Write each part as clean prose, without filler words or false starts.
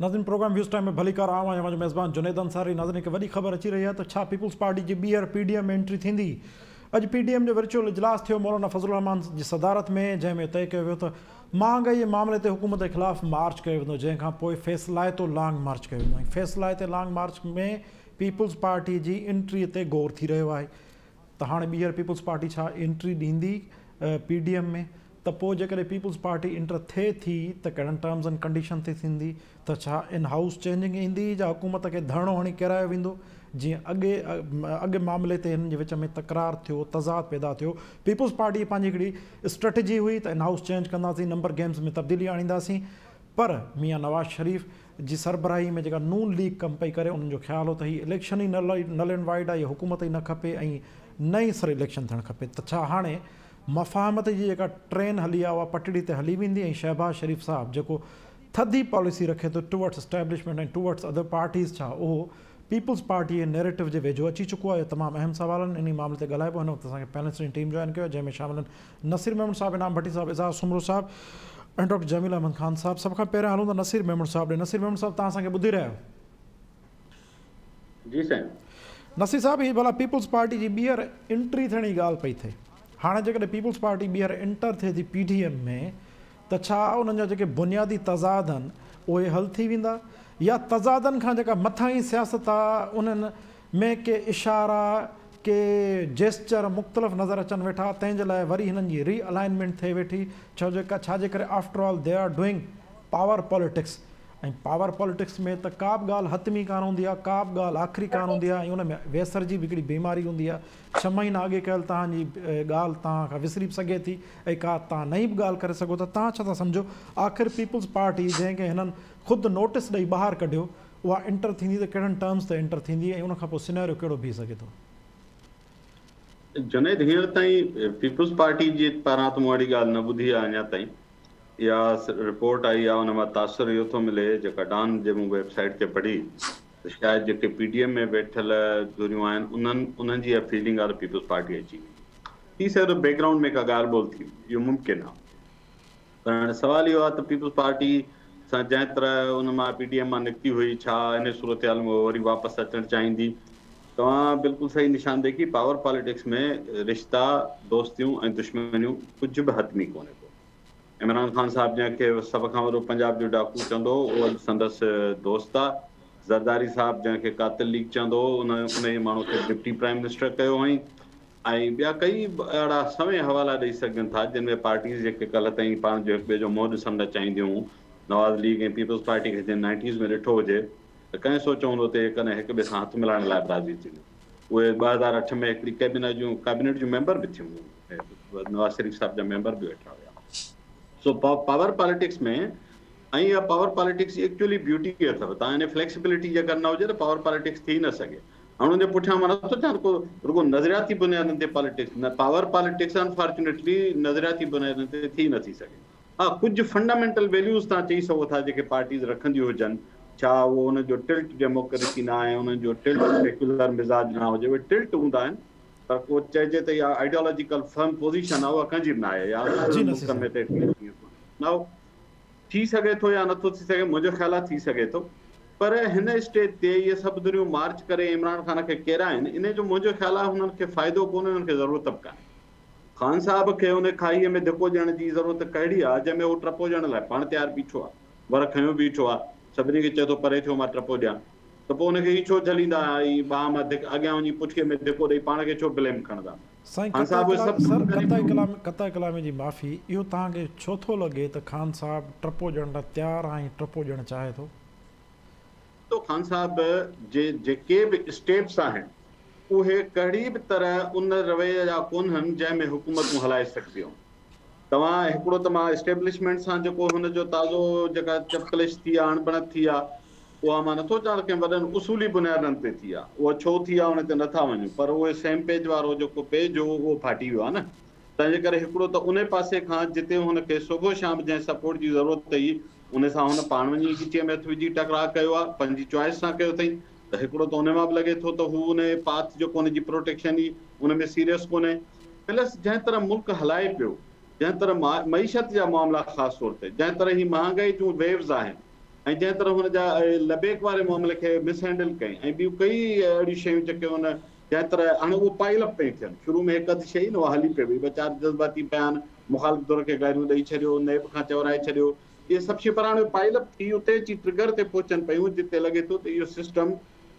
ناظرين programme waves time ۾ ڀليڪار آئون آهيان اوهان جو ميزبان جنيد انصاري ناظرين هڪ وڏي خبر اچي رهي آهي ته ڇا پيپلز پارٽي جي ٻيهر پي ڊي ايم ۾ انٽري ٿيندي اڄ پي ڊي ايم جو ورچوئل اجلاس ٿيو مولانا فضل الرحمان جي صدارت ۾ جنهن ۾ طئي ڪيو ويو ته مهانگائي جي معاملي تي حڪومت خلاف مارچ ڪيو ويندو جنهن کان پوء فيصلائتو لانگ مارچ ڪيو ويندو ۽ فيصلائتي لانگ مارچ ۾ پيپلز پارٽي جي انٽري تي غور ٿي رهيو آهي ته هاڻي ٻيهر پيپلز پارٽي ڇا انٽري ڏيندي پي ڊي ايم ۾ ته پوء جيڪڏهن پيپلز پارٽي انٽر ٿئي ٿي ته ڪهڙن ٽرمز اينڊ ڪنڊيشن تي ٿيندي ته ڇا ان هائوس چينجنگ ايندي يا حڪومت کي ڌرڻو هڻي ڪيرايو ويندو جيئن اڳي اڳ معاملي تي هنن جي وچ ۾ تڪرار ٿيو تضاد پيدا ٿيو پيپلز پارٽي جي پنهنجي هڪڙي اسٽريٽجي هئي ته ان هائوس چينج ڪنداسين نمبر گيمز ۾ تبديلي آڻينداسين پر ميان نواز شريف جي سربراهي ۾ جيڪا نون ليگ ڪم پئي ڪري انهن جو خيال هو ته هي اليڪشن ئي نل اينڊ وائڊ آهي هي حڪومت ئي نه کپي ۽ نئين سر اليڪشن ٿيڻ کپي ته ڇا هاڻي مفاهمت جي جيڪا ٽرين هلي آهي اها پٽڙي تي هلي ويندي ۽ شهباز شريف صاحب جيڪو ٿڌي پاليسي رکي ٿو ٽوورڊس اسٽيبلشمينٽ ۽ ٽوورڊس ادر پارٽيز ڇا اهو پيپلز پارٽي جي نيريٽو جي ويجهو اچي چڪو آهي اهي تمام اهم سوال آهن انهي معاملي تي ڳالهائبو هن وقت اسان کي پينلسٽ جي ٽيم جوائن ڪيو آهي جنهن ۾ شامل آهن نصير ميمڻ صاحب انعام ڀٽي صاحب اعجاز سومرو صاحب ۽ ڊاڪٽر جميل احمد خان صاحب سڀ کان پهريان هلون ٿا نصير ميمڻ صاحب ڏي نصير ميمڻ صاحب توهان اسان کي ٻڌي رهيا آهيو. جي سائين. نصير صاحب هي ڀلا پيپلز پارٽي جي ٻيهر انٽري ٿيڻ جي ڳالهه پئي ٿئي هاڻي جيڪڏهن پيپلز پارٽي ٻيهر انٽر ٿئي ٿي پي ڊي ايم ۾ ته ڇا انهن جا جيڪي بنيادي تضاد آهن اهي حل ٿي ويندا يا تضادن کان جيڪا مٿاهين سياست آهي انهن ۾ ڪي اشارا ڪي جيسچر مختلف نظر اچن ويٺا تنهن جي لاء وري هنن جي ري الائنمينٽ ٿئي ويٺي ڇو جو ڇا جي ڪري after all they are doing power politics ۽ power politics ۾ ته ڪا به ڳالهه حتمي ڪانه هوندي آهي ڪا به ڳالهه آخري ڪانه هوندي آهي ۽ ان ۾ ويسر جي به هڪڙي بيماري هوندي آهي ڇهه مهينا اڳي ڪيل توهان جي ڳالهه توهان کان وسري به سگهي ٿي ۽ ڪا توهان نئين به ڳالهه ڪري سگهو ٿا توهان ڇا ٿا سمجهو آخر پيپلز پارٽي جنهن کي هنن خود نوٽس ڏئي ٻاهر ڪڍيو اها انٽر ٿيندي ته ڪهڙن ٽرمز تي انٽر ٿيندي ۽ ان کان پوء سيناريو ڪهڙو بيهي سگهي ٿو؟ جنيد هينئر تائين پيپلز پارٽي جي پاران ته مون اهڙي ڳالهه نه ٻڌي آهي اڃا تائين. اها رپورٽ آئي آهي ان مان تاثر اهو ٿو ملي جيڪا ڊان جي مون ويب سائيٽ تي پڙهي ته شايد جيڪي پي ڊي ايم ۾ ويٺل ڌريون آهن انهن انهن جي اها فيلنگ آهي ته پيپلز پارٽي اچي ويندي. ٿي سگهي ٿو بيڪ گرائونڊ ۾ ڪا ڳالهه ٻولهه ٿي هجي اهو ممڪن آهي پر هاڻي سوال اهو آهي ته پيپلز پارٽي سان جنهن طرح ان مان پي ڊي ايم مان نڪتي هئي ڇا ان صورتحال ۾ وري واپس اچڻ چاهيندي؟ توهان بلڪل صحيح نشاندهي ڪئي پاور پاليٽڪس ۾ رشتا، دوستيون ۽ دشمنيون ڪجهه به حتمي ڪونهي ڪو. عمران خان صاحب جنهن کي سڀ کان وڏو پنجاب جو ڊاڪو چوندو هو اهو اڄ سندس دوست آ. زرداري صاحب جنهن کي قاتل ليگ چوندو هو ان انهيء ماڻهو کي ڊپٽي پرائم منسٽر ڪيو هئائين ۽ ٻيا ڪئي اهڙا سوين حوالا ڏئي سگهجن ٿا جن ۾ پارٽيز جيڪي ڪلهه تائين پاڻ جو هڪ ٻئي جو منهن ڏسڻ نه چاهينديون هيون نواز ليگ ۽ پيپلز پارٽي کي جن نائنٽيز ۾ ڏٺو هجي ته ڪنهن سوچيو هوندو ته اهي ڪڏهن هڪ ٻئي سان هٿ ملائڻ لاء به راضي ٿينديون. اهي 2008 ۾ هڪڙي ڪيبينه جون ڪابينيٽ جون ميمبر به ٿيون هيون. نواز شريف صاحب جا ميمبر به ويٺا هيا سو پاور پاليٽڪس ۾ ۽ اها پاور پاليٽڪس جي ايڪچولي بيوٽي اٿو تان ان فليڪسبلٽي جيڪر نه هجي ته پاور پاليٽڪس ٿي نه سگهي هاڻ ان جي پٺيان مان نٿو چاهيان ڪو رڳو نظرياتي بنيادن تي پاليٽڪس نه پاور پاليٽڪس انفارچونيٽلي نظرياتي بنيادن تي ٿي نٿي سگهي ها ڪجهه فنڊامينٽل ويليوز تان چئي سگهو ٿا جيڪي پارٽيز رکنديون هجن ڇا اهو انهن جو ٽلٽ ڊيموڪريسي نه آهي انهن جو ٽلٽ سيڪولر مزاج نه هجي اهي ٽلٽ هوندا آهن پر ڪو چئجي ته اها آئيڊيالاجيڪل فرم پوزيشن آهي اها ڪنهن جي به ناهي يا جي نصير ملڪن ۾ صاحب. ته ايٽليسٽ ائين ڪونهي. نائو ٿي سگهي ٿو يا نٿو ٿي سگهي منهنجو خيال آهي ٿي سگهي ٿو پر هن اسٽيج تي اهي سڀ ڌريون مارچ ڪري عمران خان کي ڪيرائين انهي جو منهنجو خيال آهي هنن کي فائدو ڪونهي انهن کي ضرورت به ڪانهي. خان صاحب کي ان کاهيء ۾ ڌڪو ڏيڻ جي ضرورت ڪهڙي آهي جنهن ۾ هو ٽپو ڏيڻ لاء پاڻ تيار بيٺو آهي ور کنيو بيٺو آهي سڀني کي چئي ٿو پري ٿيو مان ٽپو ڏيان ته پوء ان کي هي ڇو جهليندا ۽ ٻانهن مان ڌڪ اڳيان وڃي پٺيء ۾ ڌڪو ڏئي پاڻ کي ڇو بليم کڻندا؟ سائين خان قطع صاحب اهي ڪلام سڀ سر ڪم ڪري قطع پيو. ڪلام قطع ڪلامي جي معافي اهو توهان کي ڇو ٿو لڳي ته خان صاحب ٽپو ڏيڻ لاء تيار آهي ۽ ٽپو ڏيڻ چاهي ٿو؟ تو خان صاحب جي جيڪي به اسٽيپس آهن اهي ڪهڙي به طرح ان رويي جا ڪونهن جنهن ۾ حڪومتون هلائي سگهبيون. توهان هڪڙو ته مان اسٽيبلشمينٽ سان جيڪو هن جو تازو جيڪا چپڪلش ٿي آ اڻبڻت ٿي آ اها مان نٿو چوان ته ڪنهن وڏن اصولي بنيادن تي ٿي آ، اها ڇو ٿي آ ان تي نٿا وڃون پر اهي سيم پيج وارو جيڪو پيج هو اهو ڦاٽي ويو آ نه تنهن جي ڪري هڪڙو ته انهي پاسي کان جتي هن کي صبح شام جنهن سپورٽ جي ضرورت هئي انهي سان هن پاڻ وڃي ڳچيء ۾ هٿ وجهي ٽڪراء ڪيو آ پنهنجي چوائس سان ڪيو اٿئي ته هڪڙو ته انهي مان به لڳي ٿو ته هو انهي پاٿ جيڪو ان جي پروٽيڪشن هئي ان ۾ سيريس ڪونهي پلس جنهن طرح ملڪ هلائي پيو جنهن طرح معيشت جا معاملا خاص طور تي جنهن طرح هي مهانگائي جون ويوز آهن. ۽ جنهن طرح هن جا لبيڪ واري معاملي کي مس هينڊل ڪيائين ۽ ٻيون ڪئي اهڙيون شيون جيڪي هن جنهن طرح هاڻي اهي پائل اپ پئي ٿين. شروع ۾ هڪ اڌ شيء نه اها هلي پئي وئي، ٻه چار جذباتي بيان، مخالف ڌر کي گاريون ڏئي ڇڏيو، نيب کان چورائي ڇڏيو، اهي سڀ شيون پر هاڻي اهي پائل اپ ٿي اتي اچي ٽرگر تي پهچن پيون جتي لڳي ٿو ته اهو سسٽم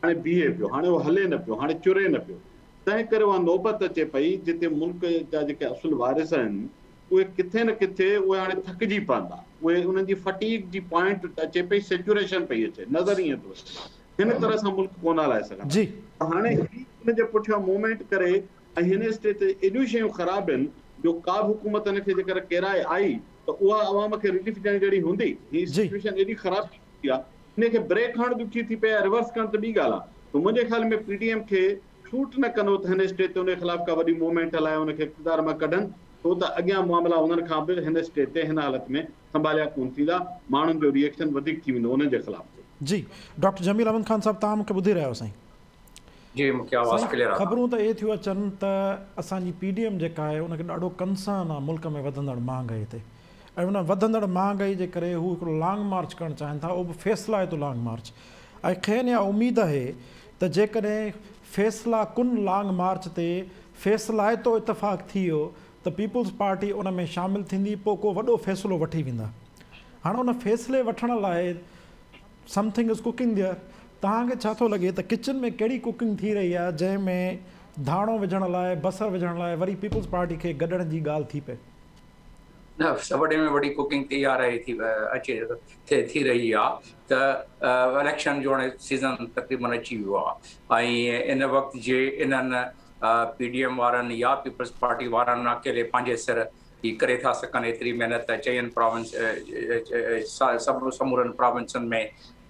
هاڻي بيهي پيو، هاڻي اهو هلي نه پيو، هاڻي چري نه پيو. تنهن ڪري اها نوبت اچي پئي جتي ملڪ جا جيڪي اصل وارث آهن اهي ڪٿي نه ڪٿي اهي هاڻي ٿڪجي پوندا، اهي انهن جي فٽيگ جي پوائنٽ اچي پئي، سيچوريشن پئي اچي، نظر ائين ٿو اچي هن طرح سان ملڪ ڪونه هلائي سگهندا. هاڻي هي ان جي پٺيان موومينٽ ڪري ۽ هن اسٽيج تي ايڏيون شيون خراب آهن جو ڪا به حڪومت هن کي جيڪر ڪيرائي آئي ته اها عوام کي رليف ڏيڻ جهڙي هوندي؟ هي سچويشن ايڏي خراب ٿي چڪي آهي ان کي بريڪ هڻڻ ڏکي ٿي پئي آهي، ريورس ڪرڻ ته ٻي ڳالهه آهي. ته منهنجي خيال ۾ پي ڊي ايم کي سوٽ نه ڪندو ته هن اسٽيج تي ان جي خلاف ڪا وڏي موومينٽ هلائي ان کي اقتدار مان ڪڍن، ڇو ته اڳيان معاملا انهن کان به هن اسٽيج تي هن حالت ۾ سنڀاليا ڪونه ٿيندا، ماڻهن جو ري ايڪشن وڌيڪ ٿي ويندو انهن جي خلاف به. جي ڊاڪٽر جميل احمد خان صاحب توهان مون کي ٻڌي رهيا آهيو سائين. جي مون کي آواز سائين ڪليئر آ. خبرون ته اهي ٿيون اچن ته اسان جي پي ڊي ايم جيڪا آهي ان کي ڏاڍو ڪنسرن آهي ملڪ ۾ وڌندڙ مهانگائي تي ۽ ان وڌندڙ مهانگائي جي ڪري هو هڪڙو لانگ مارچ ڪرڻ چاهين ٿا اهو به فيصلائتو لانگ مارچ ۽ کين اها اميد آهي ته جيڪڏهن فيصلا ڪن لانگ مارچ تي فيصلائتو اتفاق ٿي ويو ته پيپلز پارٽي ان ۾ شامل ٿيندي پوء ڪو وڏو فيصلو وٺي ويندا. هاڻ ان فيصلي وٺڻ لاء سمٿنگ is cooking there توهان کي ڇا ٿو لڳي ته ڪچن ۾ ڪهڙي ڪوڪنگ ٿي رهي آهي جنهن ۾ ڌاڻو وجهڻ لاء بصر وجهڻ لاء وري پيپلز پارٽي کي گڏڻ جي ڳالهه ٿي پئي. نه سڀ وڏي ۾ وڏي ڪوڪنگ ته اها رهي ٿي اچي ٿئي ٿي رهي آ ته اليڪشن جو هاڻي سيزن تقريبن اچي ويو آ ۽ ان وقت جي انهن پي ڊي ايم وارن يا پيپلز پارٽي وارن اڪيلي پنهنجي سر هي ڪري ٿا سگهن ايتري محنت چئن پراونس سڀ سمورن پراونسن ۾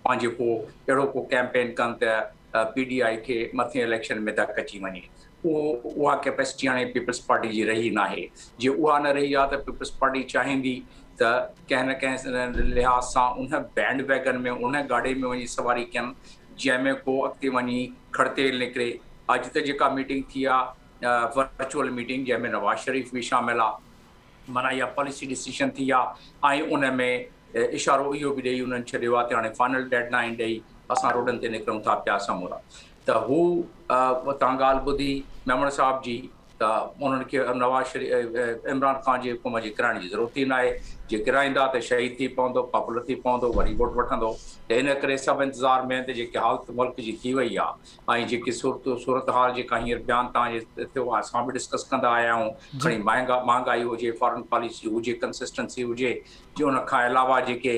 پنهنجي ڪو اهڙو ڪو ڪيمپين ڪن ته پي ڊي I کي مٿين اليڪشن ۾ ڌڪ اچي وڃي. اهو اها ڪيپيسٽي هاڻي پيپلز پارٽي جي رهي ناهي. جي اها نه رهي آ ته پيپلز پارٽي چاهيندي ته ڪنهن نه ڪنهن لحاظ سان ان بينڊ ويگن ۾ ان گاڏي ۾ وڃي سواري ڪن جنهن ۾ ڪو اڳتي وڃي کڙتيل نڪري. اڄ ته جيڪا ميٽنگ ٿي آ ورچوئل ميٽنگ جنهن ۾ نواز شريف به شامل آ معنيٰ اها پاليسي ڊسيشن ٿي آ ۽ ان ۾ اشارو اهو به ڏئي انهن ڇڏيو آ ته هاڻي فائنل ڊيڊ لائين ڏئي اسان روڊن تي نڪرون ٿا پيا سمورا ته هو تان ڳالهه ٻڌي ميمڻ صاحب جي ته انهن کي نواز شريف عمران خان جي حڪم جي ڪرائڻ جي ضرورت ئي ناهي جي ڪرائيندا ته شهيد ٿي پوندو پاپولر ٿي پوندو وري ووٽ وٺندو ته ان ڪري سڀ انتظار ۾ آهن ته جيڪي حالت ملڪ جي ٿي وئي آ ۽ جيڪي صورت صورتحال جيڪا هينئر بيان توهان جي ٿيو آهي اسان به ڊسڪس ڪندا آيا آهيون کڻي مهانگا مهانگائي هجي فارن پاليسي هجي ڪنسسٽنسي هجي جي ان کان علاوه جيڪي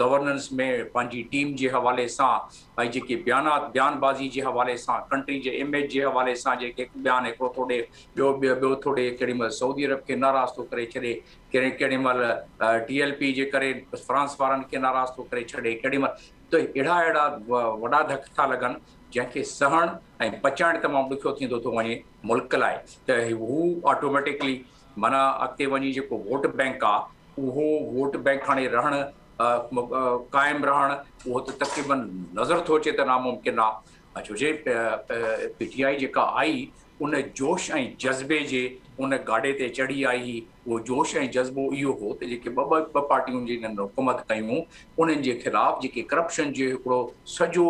گورننس ۾ پنهنجي ٽيم جي حوالي سان ۽ جيڪي بيانات بيان بازي جي حوالي سان ڪنٽري جي اميج جي حوالي سان جيڪي هڪ بيان هڪڙو ٿو ڏي ٻيو ٻيو ٿو ڏي ڪيڏي مهل سعودي عرب کي ناراض ٿو ڪري ڇڏي ڪهڙي ڪيڏي مهل ٽي ايل پي جي ڪري فرانس وارن کي ناراض ٿو ڪري ڇڏي ڪيڏي مهل ته اهڙا اهڙا وڏا ڌڪ ٿا لڳن جنهن کي سهڻ ۽ پچائڻ تمام ڏکيو ٿيندو ٿو وڃي ملڪ لاء ته هو آٽوميٽڪلي معنيٰ اڳتي وڃي جيڪو ووٽ بئنڪ آ اهو ووٽ بئنڪ هاڻي رهڻ قائم رهڻ اهو ته تقريبن نظر ٿو اچي ته ناممڪن آ ڇو جي پي ٽي آء جيڪا آئي ان جوش ۽ جذبي جي ان گاڏي تي چڙهي آئي هئي. اهو جوش ۽ جذبو اهو هو ته جيڪي ٻه ٻه ٻه پارٽيون جن حڪومت ڪيون انهن جي خلاف جيڪي ڪرپشن جو هڪڙو سڄو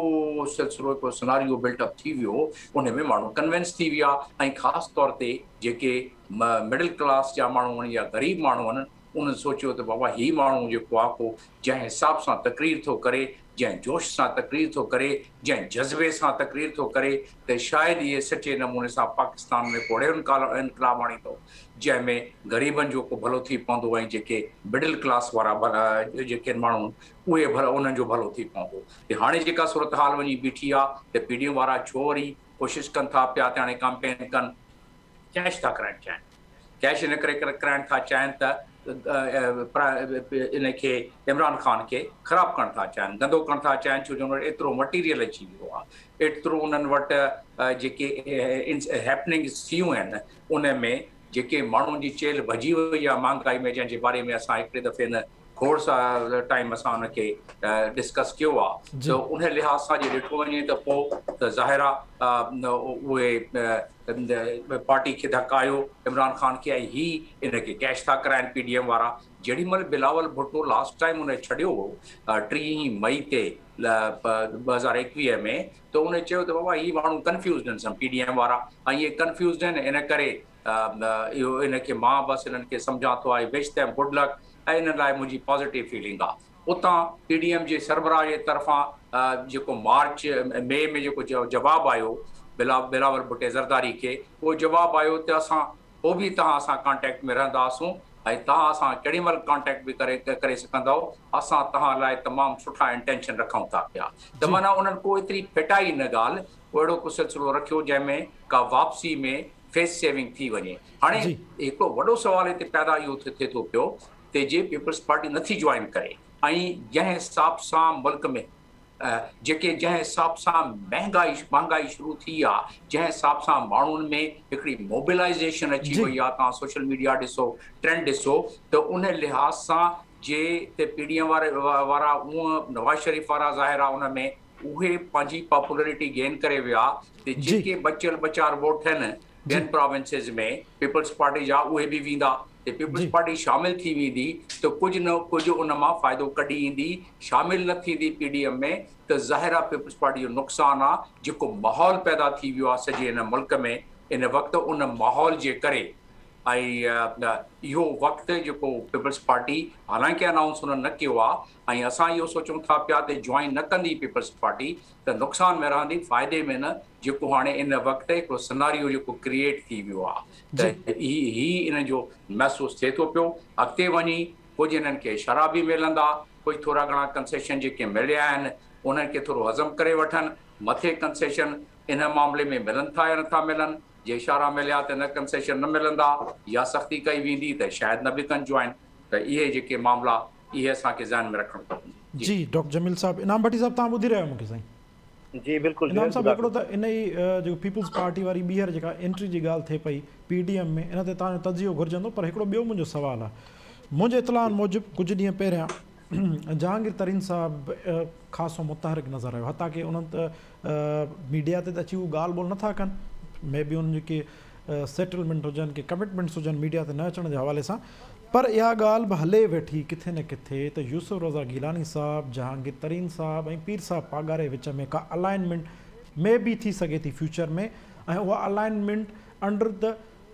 سلسلو هڪڙو سناريو بلٽ اپ ٿي ويو ان ۾ ماڻهو ڪنوينس ٿي ويا ۽ خاص طور تي جيڪي مڊل ڪلاس جا ماڻهو آهن يا غريب ماڻهو آهن انهن سوچيو ته بابا هي ماڻهو جيڪو آ ڪو جنهن حساب سان تقرير ٿو ڪري، جنهن جوش سان تقرير ٿو ڪري، جنهن جذبي سان تقرير ٿو ڪري ته شايد اهي سچي نموني سان پاڪستان ۾ ڪو اهڙو انقلاب آڻيندو جنهن ۾ غريبن جو ڪو ڀلو ٿي پوندو ۽ جيڪي مڊل ڪلاس وارا جيڪي ماڻهو اهي انهن جو ڀلو ٿي پوندو ته هاڻي جيڪا صورتحال وڃي بيٺي آ ته پي ڊي ايم وارا ڇو وري ڪوشش ڪن ٿا پيا ته هاڻي ڪمپين ڪن ڪيش ٿا ڪرائڻ چاهين ڪيش ان ڪري ڪرائڻ ٿا چاهين ته ان کي عمران خان کي خراب ڪرڻ ٿا چاهين گندو ڪرڻ ٿا چاهين ڇو جو ان وٽ ايترو مٽيريل اچي ويو آهي ايترو انهن وٽ جيڪي هيپننگس ٿيون آهن ان ۾ جيڪي ماڻهن جي چيلهه ڀڄي وئي آهي مهانگائي ۾ جنهن جي باري ۾ اسان هڪڙي دفعي هن खोड़ सां टाइम असां हुनखे डिस्कस कयो आहे। त उन लिहाज़ सां जे ॾिठो वञे त पोइ त ज़ाहिर आहे उहे पार्टी खे धक आयो इमरान ख़ान खे ऐं ही इन खे कैश था कराइनि पी डी एम वारा। जेॾी महिल बिलावल भुट्टो लास्ट टाइम हुन छॾियो हो 3 मई ते 2021 में, त उन चयो त बाबा ही माण्हू कन्फ्यूज़ आहिनि सभु पी डी एम वारा ऐं इहे कन्फ्यूज़ आहिनि, इन करे इहो इन खे मां बसि इन्हनि खे सम्झां थो, I wish them good luck ऐं इन लाइ मुंहिंजी पॉज़िटिव फीलिंग आहे। उतां पी डी एम जे सरबराह जे तरफ़ां जेको मार्च मई में जेको जवाबु आयो बिलावल भुट्टे ज़रदारी खे, उहो जवाबु आयो त असां पोइ बि तव्हां सां कॉन्टेक्ट में रहंदासूं ऐं तव्हां असां केॾी महिल कॉन्टेक्ट बि करे सघंदव, असां तव्हां लाइ तमामु सुठा इंटेंशन रखूं था पिया। त माना उन्हनि को एतिरी फिटाई न ॻाल्हि, अहिड़ो को सिलसिलो रखियो जंहिंमें का वापसी में फेस सेविंग थी वञे। हाणे हिकिड़ो वॾो सुवालु हिते पैदा इहो थिए थो पियो त जे पीपल्स पार्टी नथी जॉइन करे ऐं जंहिं हिसाब सां मुल्क में जेके जंहिं हिसाब सां महांगाई शुरू थी आहे, जंहिं हिसाब सां माण्हुनि में हिकिड़ी मोबिलाइज़ेशन अची वई आहे, तव्हां सोशल मीडिया ॾिसो, ट्रेंड ॾिसो, त उन लिहाज़ सां जे ते पी डी एम वारा उअं नवाज़ शरीफ़ वारा ज़ाहिर आहे उन में उहे पंहिंजी पॉपुलरिटी गेन करे विया त जेके बचियल ॿ चारि वोट आहिनि ॿियनि प्रोविंसिस में पीपल्स पार्टी जा उहे बि वेंदा, त पीपल्स पार्टी शामिल थी वेंदी त कुझु न कुझु उन मां फ़ाइदो कढी ईंदी, शामिल न थींदी पी डी एम में त ज़ाहिर आहे पीपल्स पार्टी जो नुक़सानु आहे। जेको माहौल पैदा थी वियो आहे सॼे हिन मुल्क में इन वक़्तु, उन माहौल जे करे ऐं इहो वक़्तु जेको पीपल्स पार्टी हालांकि अनाउंस हुन न कयो आहे ऐं असां इहो सोचूं था पिया त जॉइन न कंदी पीपल्स पार्टी त नुक़सान में रहंदी, फ़ाइदे में न। जेको हाणे इन वक़्तु हिकिड़ो सिनारियो जेको क्रिएट थी वियो आहे त ही इन जो महसूसु थिए थो पियो। अॻिते वञी कुझु हिननि खे इशारा बि मिलंदा, कुझु थोरा घणा कंसेशन जेके मिलिया आहिनि उन्हनि खे थोरो हज़म करे वठनि, मथे कंसेशन इन मामले में मिलनि था या नथा मिलनि, जे इशारा मिलिया त न कंसेशन न मिलंदा या सख़्ती कई वेंदी त शायदि न बि कनि जॉइन। त इहे जेके मामला इहे असांखे ज़हन में रखणु खपनि। जी डॉक्टर जमील साहब, इनाम भट्टी साहब तव्हां ॿुधी रहिया आहियो मूंखे साईं? जी बिल्कुलु। इनाम साहब, हिकिड़ो त इन ई जेको पीपल्स पार्टी वारी ॿीहर जेका एंट्री जी ॻाल्हि थिए पई पी डी एम में, इन ते तव्हांजो तजियो घुरिजंदो, पर हिकिड़ो ॿियो मुंहिंजो सुवालु आहे। मुंहिंजे इतलानि मूजिबि कुझु ॾींहं पहिरियां जहांगीर तरीन साहब ख़ासो मुतहरिक नज़र आयो, हता की उन्हनि त मीडिया ते त अची उहो ॻाल्हि ॿोल नथा कनि, मे बी उन्हनि जेके सेटलमेंट हुजनि के कमिटमेंट्स हुजनि मीडिया ते न अचण जे हवाले सां, पर इहा ॻाल्हि बि हले वेठी किथे न किथे त यूसुफ रज़ा गिलानी साहब, जहांगीर तरीन साहब ऐं पीर साहब पागारे विच में का अलाइनमेंट मे बी थी सघे थी फ्यूचर में, ऐं उहा alignment under the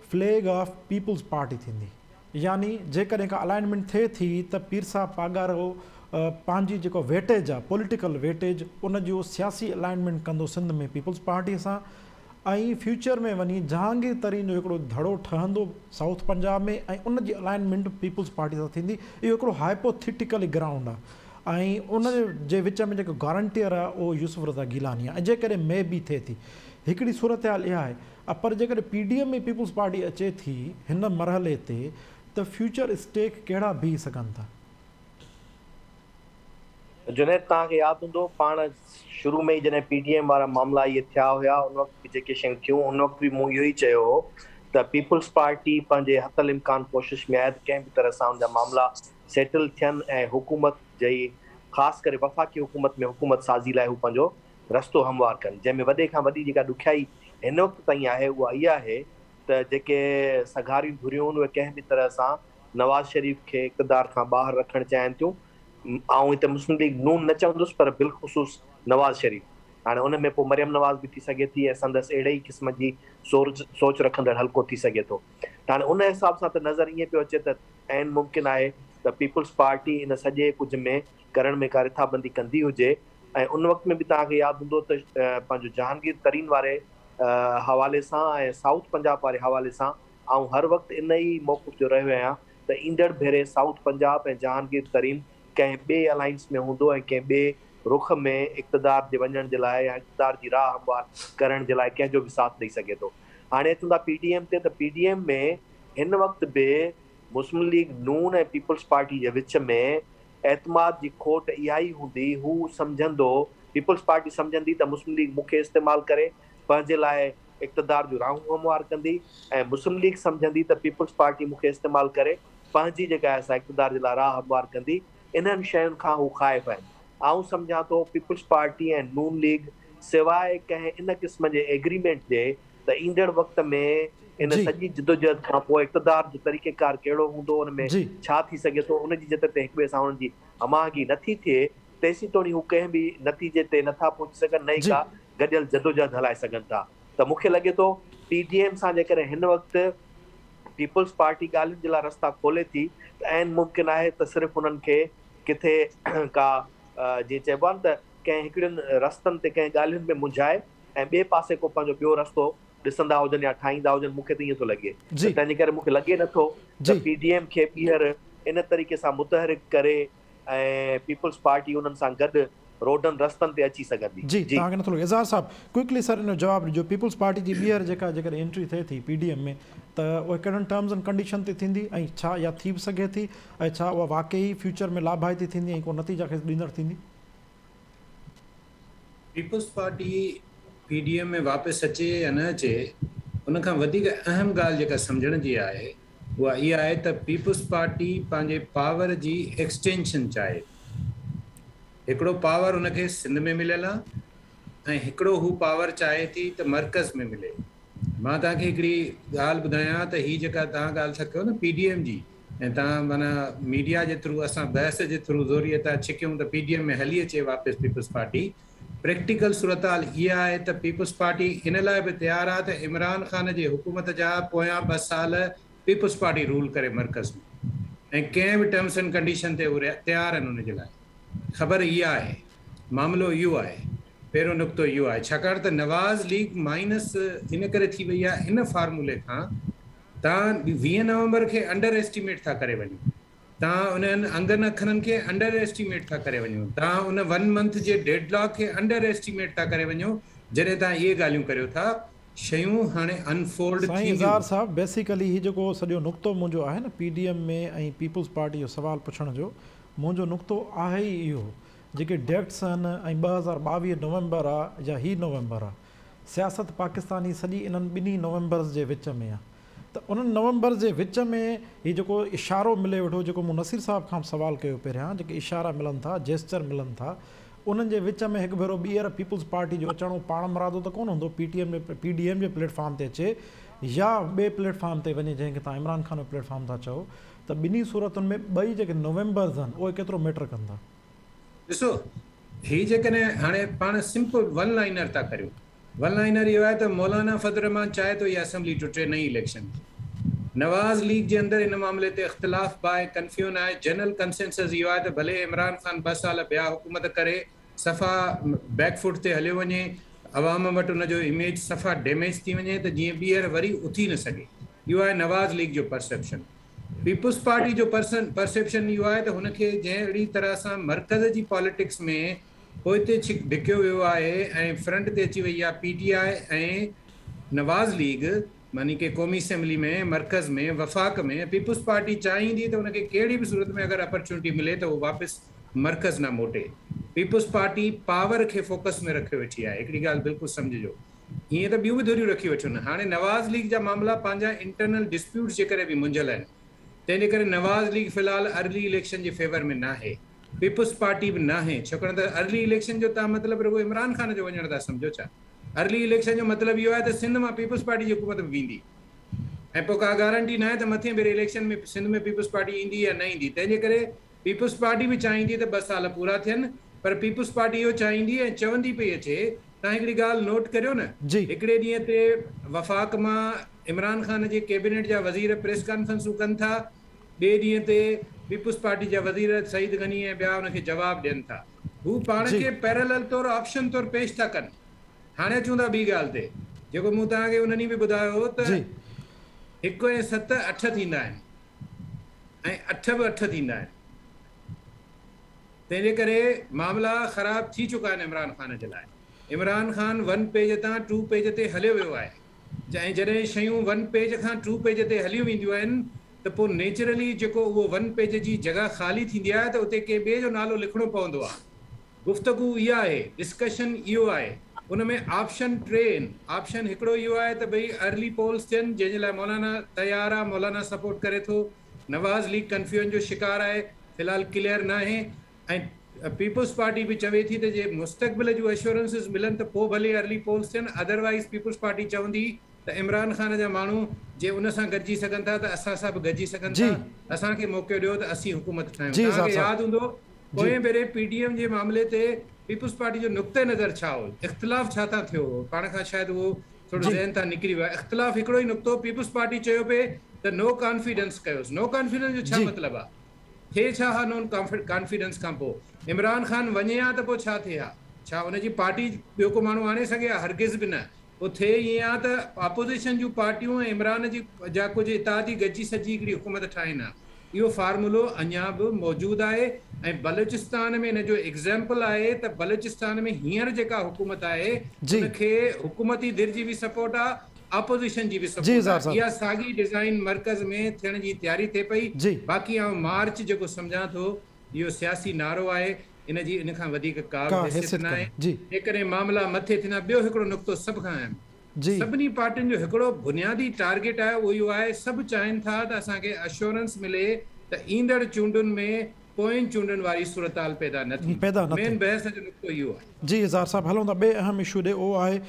flag of Peoples Party थींदी। यानी जेकॾहिं का अलाइनमेंट थिए थी त पीर साहब पागारो पंहिंजी जेको वेटेज आहे, पॉलिटिकल वेटेज, उनजो सियासी अलाइनमेंट कंदो सिंध में पीपल्स पार्टी सां, ऐं फ्यूचर में वञी जहांगीर तरीन जो हिकिड़ो धड़ो ठहंदो साउथ पंजाब में ऐं उनजी अलाइनमेंट पीपल्स पार्टी सां थींदी। इहो हिकिड़ो हाइपोथेटिकल ग्राउंड आहे ऐं उन जे विच में जेको गारंटियर आहे उहो यूसुफ रज़ा गिलानी आहे, ऐं जेकॾहिं मे बी थिए थी हिकिड़ी सूरत हाल इहा आहे। पर जेकॾहिं P D M में पीपल्स पार्टी अचे थी हिन मरहले ते त फ्यूचर स्टेक कहिड़ा बीह सघनि था? जुनैद, तव्हांखे यादि हूंदो पाण शुरू में ई जॾहिं पी डी एम वारा मामला इहे थिया हुया, उन वक़्तु बि जेके शयूं थियूं, उन वक़्तु बि मूं इहो ई चयो हो त पीपल्स पार्टी पंहिंजे हतल इम्कान कोशिश में आहे त कंहिं बि तरह सां हुनजा मामला सेटल थियनि ऐं हुकूमत जी ख़ासि करे वफ़ाक़ी हुकूमत में हुकूमत साज़ी लाइ हू पंहिंजो रस्तो हमवार कनि। जंहिंमें वॾे खां वॾी जेका ॾुखियाई हिन वक़्तु ताईं आहे उहा इहा आहे त जेके सघारियूं धुरियूं आहिनि उहे कंहिं बि तरह सां नवाज़ शरीफ़ खे इक़्तिदार खां ॿाहिरि रखणु चाहिनि थियूं। आउं हिते मुस्लिम लीग नून न चवंदुसि पर बिलख़ुसूस नवाज़ शरीफ़, हाणे उन में पोइ मरियम नवाज़ बि थी सघे थी ऐं संदसि अहिड़े ई क़िस्म जी सोच रखंदड़ हल्को थी सघे थो। त हाणे उन हिसाब सां त नज़र ईअं पियो अचे त ऐन मुमकिन आहे त पीपल्स पार्टी इन सॼे कुझु में करण में का रिथाबंदी कंदी हुजे। ऐं उन वक़्त में बि तव्हांखे यादि हूंदो त पंहिंजो जहांगीर तरीन वारे हवाले सां ऐं साउथ पंजाब वारे हवाले सां आउं हर वक़्तु इन ई मौक़िफ़ जो रहियो आहियां त ईंदड़ भेरे साउथ पंजाब ऐं जहांगीर तरीन कंहिं ॿिए अलायंस में हूंदो ऐं कंहिं ॿिए रुख में इक़्तिदार जे वञण जे लाइ या इक़्तिदार जी राह हमवार करण जे लाइ कंहिंजो बि साथ ॾेई सघे थो। हाणे अचूं था पी डी एम ते, त पी डी एम में हिन वक़्तु बि मुस्लिम लीग नून ऐं पीपल्स पार्टी जे विच में एतमाद जी खोट इहा ई हूंदी। हू सम्झंदो, पीपल्स पार्टी सम्झंदी त मुस्लिम लीग मूंखे इस्तेमालु करे पंहिंजे लाइ इक़्तिदार जो राहूं हमवार कंदी, ऐं मुस्लिम लीग सम्झंदी त पीपल्स पार्टी मूंखे इस्तेमालु करे पंहिंजी जेका आहे सा इक़्तिदार जे लाइ राह हमवार कंदी। انهن شين کان هو خائف آهن. آئون سمجهان ٿو پيپلز پارٽي ۽ نون ليگ سواء ڪنهن ان قسم جي ايگريمينٽ جي ته ايندڙ وقت ۾ ان سڄي جدوجهد کان پوء اقتدار جو طريقيڪار ڪهڙو هوندو، ان ۾ ڇا ٿي سگهي ٿو، ان جي جتي تي هڪ ٻئي سان انهن جي هم آهنگي نه ٿي ٿئي، تيسين توڻي هو ڪنهن به نتيجي تي نه ٿا پهچي سگهن نه ئي ڪا گڏيل جدوجهد هلائي سگهن ٿا ته مون کي لڳي ٿو پي ڊي ايم سان جيڪڏهن هن وقت پيپلز پارٽي ڳالهين جي لاء رستا کولي ٿي ته عين ممڪن آهي ته صرف انهن کي ڪٿي ڪا جيئن چئبو آهي نه ته ڪنهن هڪڙين رستن تي ڪنهن ڳالهين ۾ منجهائي ۽ ٻئي پاسي ڪو پنهنجو ٻيو رستو ڏسندا هجن يا ٺاهيندا هجن مون کي ته ائين ٿو لڳي ته تنهن جي ڪري مون کي لڳي نٿو ته پي ڊي ايم کي ٻيهر ان طريقي سان متحرڪ ڪري ۽ پيپلز پارٽي انهن سان گڏ روڊن رستن تي اچي سگهندي. جي توهان کي نٿو لڳي. اظهار صاحب ڪوئڪلي سر ان جو جواب ڏجو پيپلز پارٽي جي ٻيهر جيڪا جيڪڏهن انٽري ٿئي ٿي پي ڊي ايم ۾ ته اهي ڪهڙن ٽرمز اينڊ ڪنڊيشن تي ٿيندي ۽ ڇا اها ٿي به سگهي ٿي ۽ ڇا اها واقعي فيوچر ۾ لاڀائتي ٿيندي ۽ ڪو نتيجا خيز ڏيندڙ ٿيندي؟ Peoples party P D M ۾ واپس اچي يا نه اچي ان کان وڌيڪ اهم ڳالهه جيڪا سمجهڻ جي آهي اها اها آهي ته پيپلز پارٽي پنهنجي پاور جي ايڪسٽينشن چاهي ٿي. هڪڙو پاور ان کي سنڌ ۾ مليل آهي ۽ هڪڙو هو پاور چاهي ٿي ته مرڪز ۾ ملي. مان توهان کي هڪڙي ڳالهه ٻڌايان ته هي جيڪا توهان ڳالهه ٿا ڪيو نه پي ڊي ايم جي ۽ توهان معنيٰ ميڊيا جي ٿرو اسان بحث جي ٿرو زوريء ٿا ڇڪيون ته پي ڊي ايم ۾ هلي اچي واپس پيپلز پارٽي. پريڪٽيڪل صورتحال اها آهي ته پيپلز پارٽي ان لاء به تيار آهي ته عمران خان جي حڪومت جا پويان ٻه سال پيپلز پارٽي رول ڪري مرڪز ۾ ۽ ڪنهن به ٽرمس اينڊ ڪنڊيشن تي هو تيار آهن ان جي لاء. خبر اها آهي. معاملو اهو آهي. پهريون نقطو اهو آهي ڇاڪاڻ ته نواز ليگ مائنس ان ڪري ٿي وئي آهي ان فارمولي کان توهان 20 نومبر کي انڊر ايسٽيميٽ ٿا ڪري وڃو. توهان انهن انگن اکرن کي انڊر ايسٽيميٽ ٿا ڪري وڃو. توهان ان ون منٿ جي ڊيڊ لاڪ کي انڊر ايسٽيميٽ ٿا ڪري وڃو جڏهن توهان اهي ڳالهيون ڪريو ٿا. شيون هاڻي انفولڊ سائين ٿينديون. اظهار صاحب بيسيڪلي هي جيڪو سڄو نقطو منهنجو آهي نه P D M ۾ ۽ peoples party جو سوال پڇڻ جو منهنجو نقطو آهي ئي اهو جيڪي ڊيٽس آهن ۽ 2022 نومبر آ يا هي نومبر آ سياست پاڪستاني سڄي انهن ٻنهي نومبرز جي وچ ۾ آ ته انهن نومبرز جي وچ ۾ هي جيڪو اشارو ملي ويٺو جيڪو مون نصير صاحب کان به سوال ڪيو پهريان جيڪي اشارا ملن ٿا جيسچر ملن ٿا انهن جي وچ ۾ هڪ ڀيرو ٻيهر پيپلز پارٽي جو اچڻ اهو پاڻمرادو ته ڪونه هوندو پي ٽي ايم جي پي ڊي ايم جي پليٽ فارم تي اچي يا ٻئي پليٽ فارم تي وڃي جنهن کي توهان عمران خان جو پليٽ فارم ٿا چئو ته ٻنهي صورتن ۾ ٻئي جيڪي نومبرز آهن اهي ڪيترو ميٽر ڪن ٿا. ڏسو هي جيڪڏهن هاڻي پاڻ سمپل ون لائنر ٿا ڪريون ون لائنر اهو آهي ته مولانا فضل الرحمان چاهي ٿو اها اسيمبلي ٽٽي نئين اليڪشن ٿئي. نواز ليگ جي اندر ان معاملي تي اختلاف به آهي ڪنفيون آهي جنرل ڪنسينسز اهو آهي ته ڀلي عمران خان ٻه سال ٻيا حڪومت ڪري صفا بيڪ فوٽ تي هليو وڃي عوام وٽ ان جو اميج صفا ڊيميج ٿي وڃي ته جيئن ٻيهر وري اٿي نه سگهي اهو آهي نواز ليگ جو پرسيپشن. پيپلز پارٽي جو پرسيپشن اهو آهي ته هن کي جنهن اهڙي طرح سان مرڪز جي پاليٽڪس ۾ پوئتي ڇڪ ڌڪيو ويو آهي ۽ فرنٽ تي اچي وئي آهي P T I ۽ Nawaz league معني ڪي قومي اسيمبلي ۾ مرڪز ۾ وفاق ۾ پيپلز پارٽي چاهيندي ته ان کي ڪهڙي به صورت ۾ اگر اپرچونٽي ملي ته هو واپس مرڪز نه موٽي پيپلز پارٽي پاور کي فوڪس ۾ رکيو ويٺي آهي هڪڙي ڳالهه بلڪل سمجهجو ائين ته ٻيون به ڌريون رکي ويٺيون آهن هاڻي نواز ليگ جا معاملا پنهنجا انٽرنل ڊسپيوٽس جي ڪري به منجهيل آهن تنهن جي ڪري نواز ليگ في الحال ارلي اليڪشن جي فيور ۾ ناهي. پيپلز پارٽي به ناهي ڇاڪاڻ ته ارلي اليڪشن جو توهان مطلب رڳو عمران خان جو وڃڻ ٿا سمجهو ڇا؟ ارلي اليڪشن جو مطلب اهو آهي ته سنڌ مان پيپلز پارٽي جي حڪومت به ويندي ۽ پوء ڪا گارنٽي ناهي ته مٿين ڀيري اليڪشن ۾ سنڌ ۾ پيپلز پارٽي ايندي يا نه ايندي تنهن جي ڪري پيپلز پارٽي به چاهيندي ته ٻه سال پورا ٿين پر پيپلز پارٽي اهو چاهيندي ۽ چوندي پئي اچي توهان هڪڙي ڳالهه نوٽ ڪريو نه هڪڙي ڏينهن تي وفاق مان عمران خان جي ڪيبينيٽ جا وزير پريس ڪانفرنسون ڪن ٿا ٻئي ڏينهن تي پيپلز پارٽي جا وزير سعيد غني ۽ ٻيا ان کي جواب ڏين ٿا. هو پاڻ کي پيرلل طور آپشن طور پيش ٿا ڪن. هاڻي اچون ٿا ٻي ڳالهه تي جيڪو مون توهان کي ان ڏينهن به ٻڌايو هو ته هڪ ۽ ست اٺ ٿيندا آهن ۽ اٺ به اٺ ٿيندا آهن. تنهن جي ڪري معاملا خراب ٿي چڪا آهن عمران خان جي لاء. عمران خان ون پيج تان ٽو پيج تي هليو ويو آهي. ۽ جڏهن شيون ون پيج کان ٽو پيج تي هليون وينديون آهن ته پوء نيچرلي جيڪو اهو ون پيج جي جڳهه خالي ٿيندي آهي ته اتي ڪنهن ٻئي جو نالو لکڻو پوندو آهي. گفتگو اها آهي، ڊسڪشن اهو آهي. ان ۾ آپشن ٽي آهن. آپشن هڪڙو اهو آهي ته ڀئي ارلي پولز ٿين جنهن جي لاء مولانا تيار آهي، مولانا سپورٽ ڪري ٿو. نواز ليگ ڪنفيوزن جو شڪار آهي. फ़िलहाल क्लियर न आहे ऐं पीपल्स पार्टी बि चवे थी त जे मुस्तक़बिल जूं एश्योरेंसिस मिलनि त पोइ भले अर्ली पोल्स थियनि, अदरवाइज़ पीपल्स पार्टी चवंदी त इमरान ख़ान जा माण्हू जे उन सां गॾिजी सघनि था त असां सां बि गॾिजी सघनि था, असांखे मौक़ो ॾियो त असीं हुकूमत ठाहियूं। तव्हांखे यादि हूंदो पोएं भेरे पीडीएम जे मामले ते पीपल्स पार्टी जो नुक़्ते नज़र छा हो, इख़्तिलाफ़ छा तां थियो हो, पाण खां शायदि उहो थोरो ज़हन तां निकिरी वियो आहे। इख़्तिलाफ़ हिकिड़ो ई नुक़्तो, पीपल्स पार्टी चयो पए त नो कॉन्फिडेंस कयोसि। नो कॉन्फिडेंस जो छा मतिलबु आहे? थिए छा हा नो कॉन्फिडेंस खां पोइ? इमरान ख़ान वञे हा त पोइ छा थिए हा? छा हुनजी पार्टी ॿियो को माण्हू आणे सघे हा? हरगिज़ बि न। पोइ थिए ईअं आहे त अपोज़िशन जूं पार्टियूं ऐं इमरान जी जा कुझु इतादी गॾिजी सॼी हिकिड़ी हुकूमत ठाहिनि हा। इहो फार्मूलो अञा बि मौजूदु आहे ऐं बलूचिस्तान में इन जो एग्ज़ाम्पल आहे त बलूचिस्तान में हींअर जेका हुकूमत आहे उनखे हुकूमती धिर जी बि सपोर्ट आहे, अपोज़िशन जी बि सपोर्ट आहे। इहा साॻी डिज़ाइन मर्कज़ में थियण जी तयारी थिए पई। बाक़ी आउं मार्च जेको सम्झां थो इहो सियासी नारो आहे, इन जी इन खां वधीक का बि हैसियत न आहे। जेकॾहिं मामला मथे थींदा। ॿियो हिकिड़ो नुक़्तो सभ खां अहम, सभिनी पार्टियुनि जो हिकिड़ो बुनियादी टारगेट आहे उहो इहो आहे, सभु चाहिनि था त असांखे अश्योरेंस मिले त ईंदड़ चूंडुनि में पोइनि चूंडुनि वारी सूरत हाल पैदा न थी। मेन बहस जो नुक़्तो इहो आहे। जी इज़हार साहब, हलूं था ॿिए अहम इशू ॾे, उहो आहे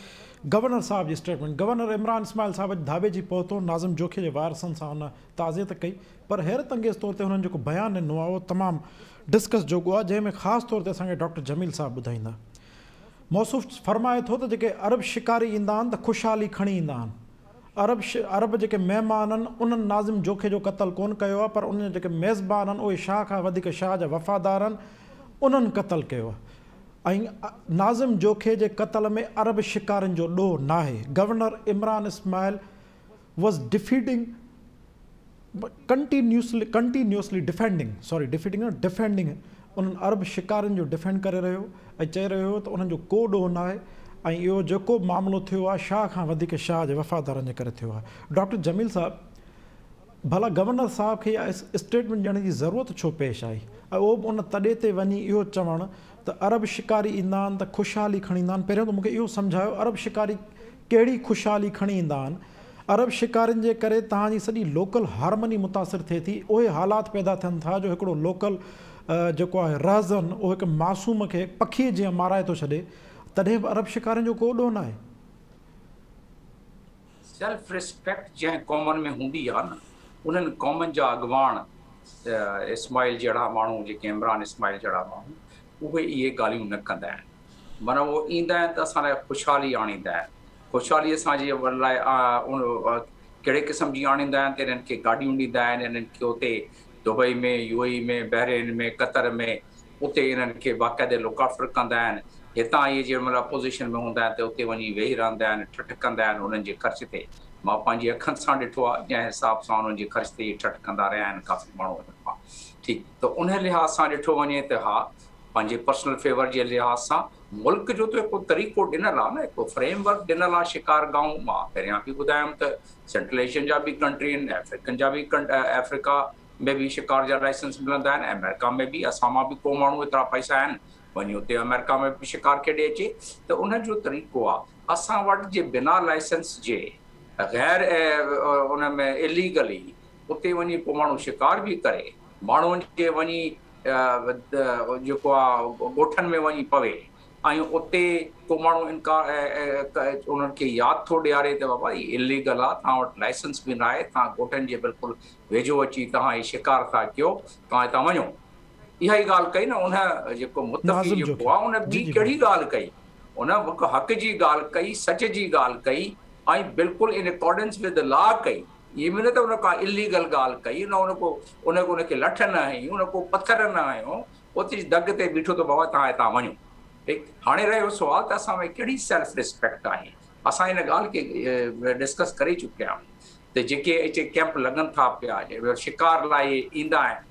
गवर्नर साहब जी स्टेटमेंट। गवर्नर इमरान इस्माइल साहब अॼु धाबे जी पहुतो, नाज़िम जोखे जे वारसनि सां हुन ताज़ियत कई, पर हैरत अंगेज़ तौर ते हुननि जेको बयानु ॾिनो आहे उहो तमामु डिस्कस जोॻो आहे, जंहिंमें ख़ासि तौर ते असांखे डॉक्टर जमील साहब ॿुधाईंदा। मौसूफ़ फरमाए थो त जेके अरब शिकारी ईंदा आहिनि त ख़ुशहाली खणी ईंदा आहिनि, अरब जेके महिमान आहिनि उन्हनि नाज़िम जोखे जो क़तलु कोन कयो आहे, पर उन जेके मेज़बान आहिनि उहे शाह खां वधीक शाह जा वफ़ादार आहिनि, उन्हनि क़तलु कयो आहे। ऐं नाज़िम जोखे जे क़तल में अरब शिकारियुनि जो ॾोह न आहे। Governor Imran Ismail was defeating continuously defending, sorry defeating न डिफेंडिंग, उन्हनि अरब शिकारियुनि जो डिफेंड करे रहियो ऐं चए रहियो हो त उन्हनि जो को ॾोह न आहे ऐं इहो जेको मामिलो थियो आहे शाह खां वधीक शाह जे वफ़ादारनि जे करे थियो आहे। डॉक्टर जमील साहब, भला गवर्नर साहब खे इहा स्टेटमेंट ॾियण जी ज़रूरत छो पेश आई? ऐं उहो बि उन तॾे ते वञी इहो चवणु त अरब शिकारी ईंदा आहिनि त ख़ुशहाली खणी ईंदा आहिनि। पहिरियों त मूंखे इहो सम्झायो अरब शिकारी कहिड़ी ख़ुशहाली खणी ईंदा आहिनि? अरब शिकारियुनि जे करे तव्हांजी सॼी लोकल हार्मनी मुतासिर थिए थी, उहे हालात पैदा थियनि था जो हिकिड़ो लोकल जेको आहे रहज़न उहो हिकु मासूम खे पखीअ जीअं माराए थो छॾे, तॾहिं बि अरब शिकारियुनि जो को ॾोह न आहे। सेल्फ रिस्पेक्ट जंहिं क़ौमनि में हूंदी आहे न, उन्हनि क़ौमनि जा अॻवान इस्माइल जहिड़ा माण्हू, जेके इमरान इस्माइल जहिड़ा माण्हू, उहे इहे ॻाल्हियूं न कंदा आहिनि। माना उहो ईंदा आहिनि त असां लाइ ख़ुशहाली आणींदा आहिनि, ख़ुशहाली असांजे लाइ कहिड़े क़िस्म जी आणींदा आहिनि त इन्हनि खे गाॾियूं ॾींदा आहिनि, इन्हनि खे उते दुबई में, यूएई में, बहरीन में, क़तर में उते इन्हनि खे बाक़ाइदे लुक आफ्टर कंदा आहिनि। हितां इहे जंहिं महिल अपोज़िशन में हूंदा आहिनि त उते वञी वेही रहंदा आहिनि, ठठ कंदा आहिनि उन्हनि जे ख़र्च ते। मां पंहिंजी अखनि सां ॾिठो आहे जंहिं हिसाब सां उन्हनि जे ख़र्च ते इहे ठठ कंदा रहिया आहिनि काफ़ी माण्हू हुननि मां। ठीकु, त उन लिहाज़ सां ॾिठो वञे त हा, पंहिंजे पर्सनल फेवर जे लिहाज़ सां मुल्क जो त हिकिड़ो तरीक़ो ॾिनल आहे न, हिकिड़ो फ्रेमवर्क ॾिनल आहे शिकार गाँव। मां पहिरियां बि ॿुधायुमि त सेंट्रल एशियन जा बि कंट्री आहिनि, अफ्रीकन जा बि, अफ्रीका में बि शिकार जा लाइसेंस मिलंदा आहिनि, अमेरिका में बि, असां मां बि को माण्हू एतिरा पैसा आहिनि वञी उते अमेरिका में बि शिकार खेॾे अचे, त उन जो तरीक़ो आहे। असां वटि जे बिना लाइसेंस जे ग़ैर उन में इलीगली उते वञी को माण्हू शिकार बि करे, माण्हुनि खे वञी जेको आहे ॻोठनि में वञी पवे ऐं उते को माण्हू इनकार उन्हनि खे यादि थो ॾियारे त बाबा हीउ इलीगल आहे, तव्हां वटि लाइसेंस बि न आहे, तव्हां ॻोठनि जे बिल्कुलु वेझो अची तव्हां हीउ शिकार था कयो, तव्हां हितां वञो। इहा ई ॻाल्हि कई न उन जेको मुतफ़ी जेको आहे उन ॿी कहिड़ी ॻाल्हि कई? उन हक़ जी ॻाल्हि कई, सच जी ॻाल्हि कई ऐं बिल्कुलु इन अकॉर्डेंस विद लॉ कई। इहे बि न त उन का इलीगल ॻाल्हि कई, न उन उनखे लठ न हई, उन को पथर न हयो, उते दग ते बीठो त बाबा तव्हां हितां वञो। ठीकु, हाणे रहियो सुवाल त असां में कहिड़ी सेल्फ रिस्पेक्ट आहे? असां हिन ॻाल्हि खे डिस्कस करे चुकिया आहियूं त जेके हिते कैंप लॻनि था पिया, शिकार लाइ ईंदा आहिनि,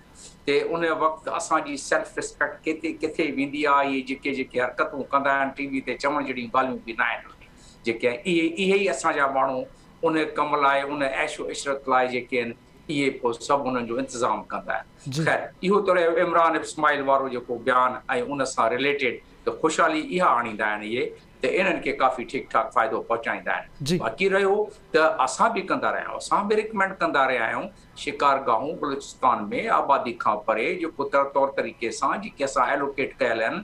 त उन वक़्तु असांजी सेल्फ रिस्पेक्ट किथे किथे वेंदी आहे? इहे जेके जेके हरकतूं कंदा आहिनि टीवी ते चवण जहिड़ियूं ॻाल्हियूं बि न आहिनि, जेके इहे इहे ई असांजा माण्हू उन कम लाइ, उन ऐशो इशरत लाइ जेके आहिनि इहे पोइ सभु उन्हनि जो इंतज़ामु कंदा आहिनि। ख़ैर, इहो त रहियो इमरान इस्माइल वारो जेको बयानु ऐं उन सां रिलेटेड त ख़ुशहाली इहा आणींदा आहिनि इहे त ته انهن کي ڪافي ٺيڪ ٺاڪ فائدو پهچائيندا آهن. باقي رهيو ته اسان به ڪندا رهيا آهيون، اسان به ريڪمينڊ ڪندا رهيا آهيون شڪارگاهون بلوچستان ۾ آبادي کان پري جيڪو طور طريقي سان جيڪي اسان ايلوڪيٽ ڪيل آهن،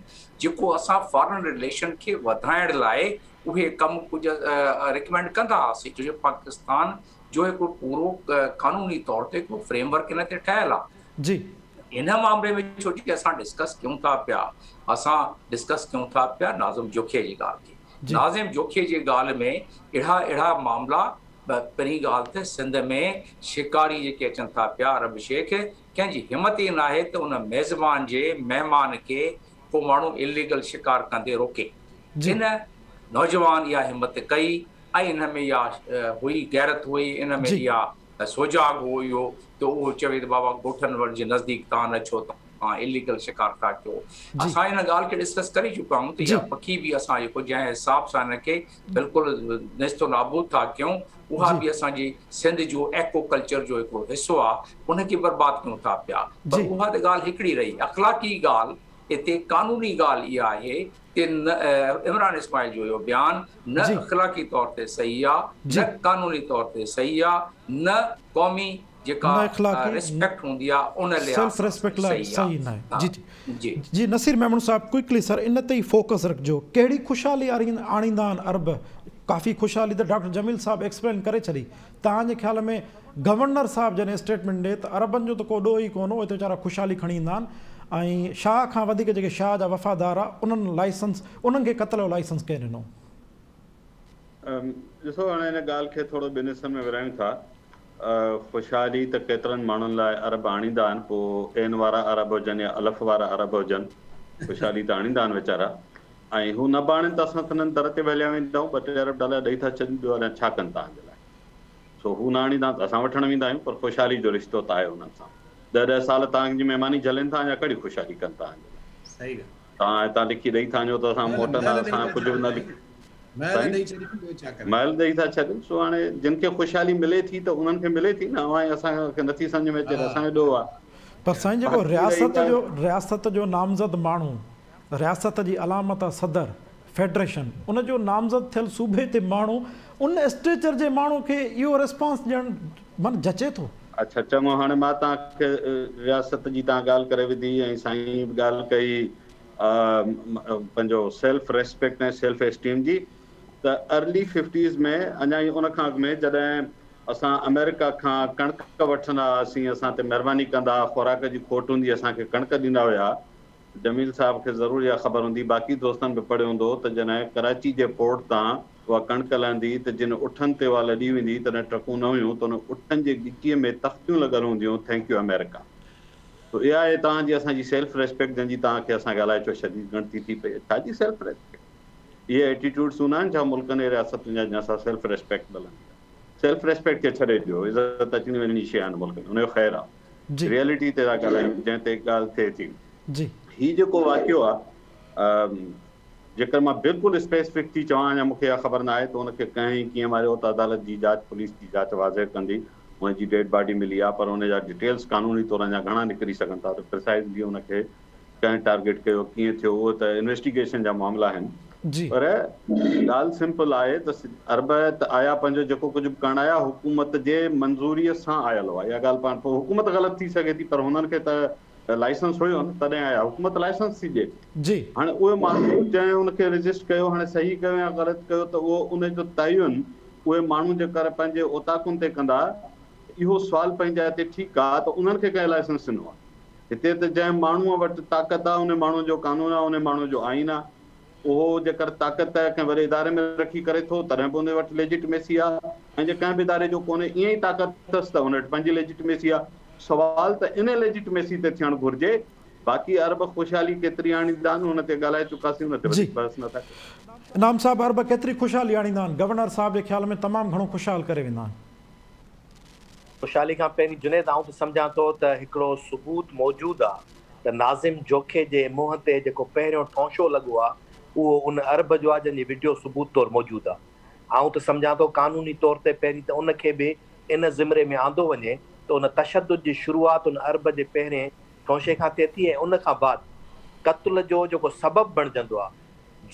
جيڪو اسان فارن رليشن کي وڌائڻ لاء اهي ڪم ڪجهه ريڪمينڊ ڪندا هئاسين، ڇو جو پاڪستان جو هڪڙو پورو قانوني طور تي هڪڙو فريم ورڪ ان تي ٺهيل آهي. جي. ان معاملي ۾ ڇو جي اسان ڊسڪس ڪيون ٿا پيا، اسان ڊسڪس ڪيون ٿا پيا ناظم جوکيي جي ڳالهه کي. ناظم جوکيي جي ڳالهه ۾ اهڙا اهڙا معاملا، پهرين ڳالهه ته سنڌ ۾ شڪاري جيڪي اچن ٿا پيا، عرب شيخ، ڪنهن جي همت ئي ناهي ته ان ميزبان جي مهمان کي ڪو ماڻهو اليگل شڪار ڪندي روڪي. ان نوجوان اها همت ڪئي ۽ ان ۾ اها هئي غيرت هئي، ان ۾ اها سوجاڳ هو اهو ته اهو چوي ته بابا ڳوٺن جي نزديڪ تان نه اچو، تان اليگل شڪار ٿا ڪيو. اسان ان ڳالهه کي ڊسڪس ڪري چڪا آهيون ته اها پکي به اسان جيڪو جنهن حساب سان ان کي بلڪل نيست و نابود ٿا ڪيون، اها به اسان جي سنڌ جو ايڪو ڪلچر جو هڪڙو حصو آهي، ان کي برباد ڪيون ٿا پيا. پر اها ته ڳالهه هڪڙي رهي اخلاقي ڳالهه، هتي قانوني ڳالهه اها آهي ته عمران اسماعيل جو اهو بيان نه اخلاقي طور تي صحيح آهي، نه قانوني طور تي صحيح آهي، نه قومي جيڪا ريسپيڪٽ هوندي آهي ان لحاظ سيلف ريسپيڪٽ لاء صحيح ناهي. جي جي جي نصير ميمڻ صاحب ڪوئڪلي سر ان تي ئي فوڪس رکجو، ڪهڙي خوشحالي آڻيندا آهن عرب؟ ڪافي خوشحالي ته ڊاڪٽر جميل صاحب ايڪسپلين ڪري ڇڏي، توهان جي خيال ۾ گورنر صاحب جڏهن اسٽيٽمينٽ ڏي ته عربن جو ته ڪو ڏوهه ئي ڪونه هو، اهي ته ويچارا خوشحالي کڻي ايندا آهن ۽ شاهه کان وڌيڪ جيڪي شاهه جا وفادار آ انهن لائسنس انهن کي قتل جو لائسنس ڪنهن ڏنو؟ ڏسو هاڻي ان ڳالهه کي ٿورو ٻن حصن ۾ ورهايون ٿا. خوشحالي ته ڪيترن ماڻهن لاء عرب آڻيندا آهن پوء عين وارا عرب هجن يا الف وارا عرب هجن خوشحالي ته آڻيندا آهن ويچارا ۽ هو نه به آڻين ته اسان سندن در تي به هليا ويندا آهيون ٻه ٽي ارب ڊالر ڏئي ٿا ڇڏين ٻيو الائي ڇا ڪن توهان جي لاء. سو هو نه آڻيندا ته اسان وٺڻ ويندا آهيون پر خوشحالي جو رشتو ته آهي انهن سان. ڏهه ڏهه سال توهان جي مهماني جهلين ٿا اڃا ڪهڙي خوشحالي ڪن توهان جي لاء. صحيح ڳالهه. توهان هتان لکي ڏئي ٿا وڃو ته اسان موٽندا اسان ڪجهه به نه لکي مهل ڏئي ڇڏين ٻيو ڇا ڪرن. مهل ڏئي ٿا ڇڏين سو هاڻي جن کي خوشحالي ملي ٿي ته انهن کي ملي ٿي نه اوهان ۽ اسان کي نٿي سمجهه ۾ اچي ته اسان جو ڏوهه آهي. پر سائين جيڪو رياست جو رياست جو نامزد ماڻهو رياست جي علامت صدر فيڊريشن ان جو نامزد ٿيل صوبي تي ماڻهو ان اسٽيچر جي ماڻهو کي اهو ريسپانس ڏيڻ من جچي ٿو. اڇا چڱو هاڻي مان توهان کي رياست جي توهان ڳالهه ڪري وڌي ۽ سائين به ڳالهه ڪئي پنهنجو سيلف ريسپيڪٽ ۽ سيلف اسٽيم جي ته ارلي ففٽيز ۾ اڃا ئي ان کان اڳ ۾ جڏهن اسان آمريڪا کان ڪڻڪ وٺندا هئاسين اسان تي مهرباني ڪندا هئا خوراڪ جي کوٽ هوندي اسان کي ڪڻڪ ڏيندا هيا جميل صاحب کي ضرور اها خبر هوندي، باقي دوستن به پڙهيو هوندو ته جڏهن ڪراچي جي پورٽ تان اها ڪڻڪ لهندي ته جن اٺن تي اها لڏي ويندي تڏهن ٽرڪون نه هيون ته انهن اٺن جي ڳچيء ۾ تختيون لڳل هونديون thank you آمريڪا. سو اها آهي توهان جي اسان جي سيلف ريسپيڪٽ جنهن جي توهان کي اسان کي الائي ڇو شديد ڳڻتي ٿي پئي. ڇا جي سيلف ريسپيڪٽ؟ اهي ايٽيٽيوڊس هوندا آهن ڇا ملڪن ۽ رياستن جا جنهن سان سيلف ريسپيڪٽ ملندي آهي. سيلف ريسپيڪٽ کي ڇڏي ڏيو عزت اچڻي وڃڻي شيء آهي هن ملڪ ۾ ان جو خير آهي. ريئلٽي تي ٿا ڳالهايون جنهن تي ڳالهه ٿئي ٿي. هي جيڪو واقعو آ جيڪر مان بلڪل اسپيسفڪ ٿي چوان اڃا مونکي اها خبر ناهي ته ان کي ڪنهن ۽ ڪيئن ماريو ته عدالت جي جاچ پوليس جي جاچ واضح ڪندي ان جي ڊيڊ باڊي ملي آ پر ان جا ڊيٽيلز قانوني طور اڃا گهڻا نڪري سگهن ٿا ته پرسائزلي ان کي ڪنهن ٽارگيٽ ڪيو ڪيئن ٿيو اهو ته انويسٽيگيشن جا معاملا آهن پر ڳالهه سمپل آهي ته عرب ته آيا پنهنجو جيڪو ڪجهه به ڪرڻ آيا حڪومت جي منظوري سان آيل هئا اها ڳالهه پاڻ پوء حڪومت غلط ٿي سگهي ٿي پر هنن کي ته لائسنس هيو نه تڏهن آيا حڪومت لائسنس ٿي ڏي هاڻي اهو ماڻهو جنهن ان کي رجسٽ ڪيو هاڻي صحيح ڪيو يا غلط ڪيو ته اهو ان جو تعين اهي ماڻهو جيڪر پنهنجي اوطاقن تي ڪندا اهو سوال پنهنجي جاء تي ٺيڪ آهي ته انهن کي ڪنهن لائسنس ڏنو آهي هتي ته جنهن ماڻهوء وٽ طاقت آ، انهي ماڻهوء جو قانون آ، انهي ماڻهوء جو آئين آ. اهو جيڪر طاقت ڪنهن وڏي اداري ۾ رکي ڪري ٿو، تڏهن به انهي وٽ ليجٽميسي آ ۽ جي ڪنهن به اداري جو ڪونهي، ائين ئي طاقت اٿس ته ان وٽ پنهنجي ليجٽميسي آ. سوال ته انهي ليجٽميسي تي ٿيڻ گهرجي. باقي عرب خوشحالي ڪيتري آڻيندا آهن، ان تي ڳالهائي چڪاسين، ان تي وڌيڪ بحث نه ٿا ڪريون. انعام صاحب عرب ڪيتري خوشحالي آڻيندا آهن؟ گورنر صاحب جي خيال ۾ تمام گهڻو خوشحال ڪري ويندا آهن. خوشحالي کان پهرين جنيد آئون ته سمجهان ٿو ته هڪڙو ثبوت موجود آ ته ناظم جوکي جي منهن تي جيڪو پهريون ٺونشو لڳو آ اهو ان عرب جو آ جنهن جي وڊيو ثبوت طور موجود آ. آئون ته سمجهان ٿو قانوني طور تي پهرين ته ان کي به ان زمري ۾ آندو وڃي ته ان تشدد جي شروعات ان عرب جي پهرين ٺونشي کان ٿئي ٿي ۽ ان کان بعد قتل جو جيڪو سبب بڻجندو آ.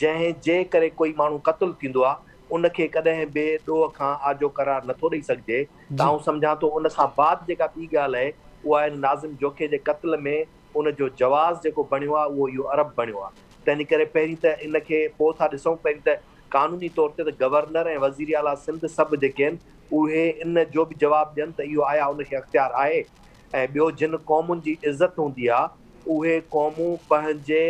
जंहिं जे करे कोई माण्हू क़तलु थींदो आहे उनखे कॾहिं बि ॾोह खां आजो करार नथो ॾेई सघिजे। त आउं सम्झां थो उन खां बाद जेका ॿी ॻाल्हि आहे उहा आहे नाज़िम जोखे जे क़तल में उन जो जवाज़ जेको बणियो आहे उहो इहो अरब बणियो आहे। तंहिं करे पहिरीं त इन खे पोइ था ॾिसूं, पहिरीं त कानूनी तौर ते त गवर्नर ऐं वज़ीर आला सिंध सभु जेके आहिनि उहे इन जो बि जवाबु ॾियनि त इहो आया उनखे अख़्तियार आहे। ऐं ॿियो जिन क़ौमुनि जी इज़त हूंदी आहे उहे क़ौमूं पंहिंजे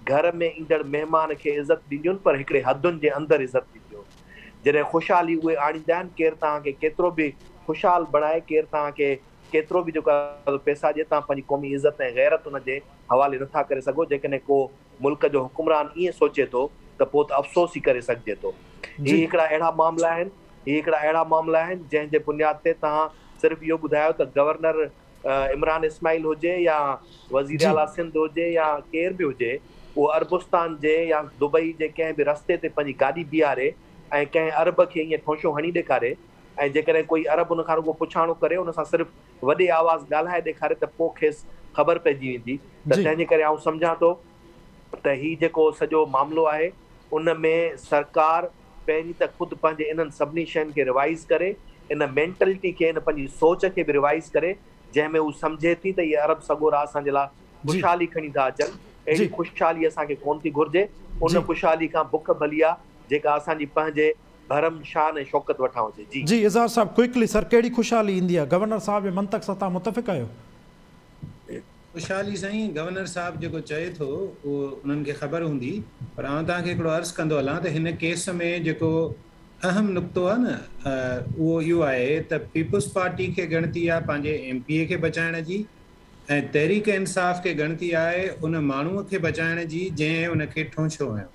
घर में ईंदड़ महिमान खे इज़त ॾींदियूं आहिनि, पर हिकिड़े हदुनि जे अंदरि इज़त ॾींदियूं आहिनि। जॾहिं ख़ुशहाली उहे आणींदा आहिनि, केरु तव्हांखे केतिरो बि ख़ुशहाल बणाए, केरु तव्हांखे केतिरो बि जेको पैसा ॾिए, तव्हां पंहिंजी क़ौमी इज़त ऐं ग़ैरत हुनजे हवाले नथा करे सघो। जेकॾहिं को मुल्क जो हुकुमरान ईअं सोचे थो त पोइ त अफ़सोस ई करे सघिजे थो। हीअ हिकिड़ा अहिड़ा मामला आहिनि, हीअ हिकिड़ा अहिड़ा मामला आहिनि जंहिंजे बुनियाद ते तव्हां सिर्फ़ु इहो ॿुधायो त गवर्नर इमरान इस्माइल हुजे या वज़ीर आला सिंध हुजे या केरु बि हुजे, उहो अरबुस्तान जे या दुबई जे कंहिं बि रस्ते ते पंहिंजी गाॾी बीहारे ऐं कंहिं अरब खे ईअं ठोशो हणी ॾेखारे ऐं जेकॾहिं कोई अरब उन खां रुॻो पुछाणो करे, उन सां सिर्फ़ु वॾे आवाज़ ॻाल्हाए ॾेखारे त पोइ खेसि ख़बर पइजी वेंदी। त तंहिंजे करे आउं सम्झां थो त हीउ जेको सॼो मामिलो आहे उन में सरकार पहिरीं त ख़ुदि पंहिंजे इन्हनि सभिनी शयुनि खे रिवाइज़ करे, इन मेंटलिटी खे, इन पंहिंजी सोच खे बि रिवाइज़ करे जंहिंमें हू सम्झे थी त इहे अरब सगोरा असांजे लाइ ख़ुशहाली खणी था अचनि। अहिड़ी ख़ुशहाली असांखे कोन थी घुरिजे, उन ख़ुशहाली खां बुख भली आहे जेका असांजी पंहिंजे भरम शान ऐं शौकत वठां हुजे। जी जी इज़हार साहब क्विकली सर, कहिड़ी ख़ुशहाली ईंदी आहे? गवर्नर साहब जे मंतक सां तव्हां मुतफ़िक़ आहियो? ख़ुशहाली साईं गवर्नर साहब जेको चए थो उहो उन्हनि खे ख़बर हूंदी, पर आउं तव्हांखे हिकिड़ो अर्ज़ु कंदो हलां त हिन केस में जेको अहम नुक़्तो आहे न उहो इहो आहे त पीपल्स पार्टी खे ॻणती आहे पंहिंजे एम पी ए खे बचाइण जी ऐं तहरीक इंसाफ़ खे ॻणती आहे उन माण्हूअ खे बचाइण जी जंहिं उनखे ठोंछो हयो।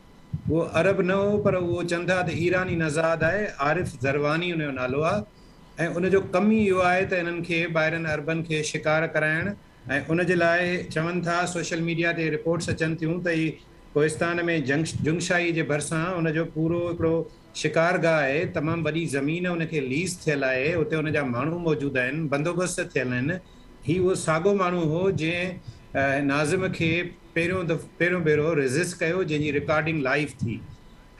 उहो अरब न हो पर उहो चवनि था त ईरानी नज़ाद आहे, आरिफ ज़रवानी उनजो नालो आहे ऐं उनजो कमु ई इहो आहे त इन्हनि खे ॿाहिरनि अरबनि खे शिकार कराइण ऐं उन जे लाइ चवनि था सोशल मीडिया ते रिपोर्ट्स अचनि थियूं त ही कोहिस्तान में जंगशाही जे भरिसां उनजो पूरो हिकिड़ो शिकारगाह आहे, तमामु वॾी ज़मीन उनखे लीज़ थियल आहे, उते उनजा माण्हू मौजूदु आहिनि, बंदोबस्त थियल आहिनि। हीउ उहो साॻियो माण्हू हो जंहिं नाज़िम खे पहिरियों भेरो रेज़िस्ट कयो, जंहिंजी रिकॉर्डिंग लाइव थी।